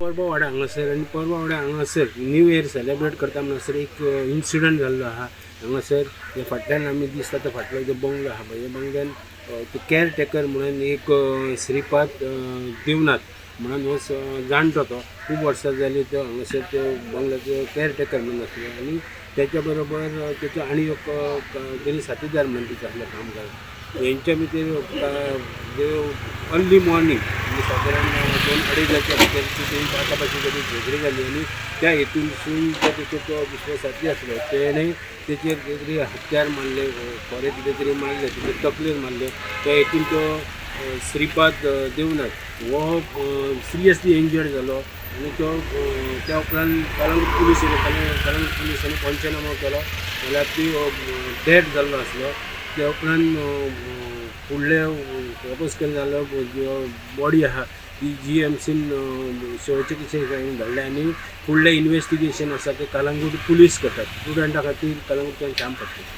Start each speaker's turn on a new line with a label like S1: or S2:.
S1: परबा वाडा हांगासर आनी परबा वाडा हांगासर न्यू इयर सेलेब्रेट करता म्हणसर एक इन्सिडंट जाल्लो आहा. हांगासर हे फाटल्यान आमी दिसता तो फाटलो जो बंगलो आहा पळय, ह्या बंगल्यान केअर टेकर म्हणून एक श्रीपाद देवनाथ म्हणून हो जाणटो, तो खूब वर्सां जाली तो हांगासर त्यो बंगल्याचो केअर टेकर म्हणून आसलो आनी तेच्या बरोबर तेचो आनी एक तेणी साथीदार म्हणून तेचो आसलो कामगार. हेंच्या भितर अर्ली मॉर्निंग म्हणजे सादारण 2-2.5 भितर तेणी बाकाबाशी जाली, झगडी जाली आनी त्या हेतूनसून तो तेचो तो दुसरो साथी आसलो तेणें तेचेर कितें तरी हत्यार मारले, खोरें कितें तरी मारलें, तेजे तकलेर मारलें. त्या हेतून तो श्रीपाद देवनाथ हो सिरियसली इंजर्ड जालो आनी तो त्या उपरांत कलंगूट पुलीस येयले. कलंगूट पुलिसांनी पंचनामो केलो जाल्यार ती डेड जाल्लो आसलो. त्या उपरांत फुडले वापस केले जाल्यार बॉडी आहा ती जीएमसीन शवचिकित्से धाडल्या आनी फुडलें इन्वेस्टिगेशन आसा तें कलंगूट पुलीस करतात. स्टुडंटा खातीर कलंगूटच्यान श्याम पाटले.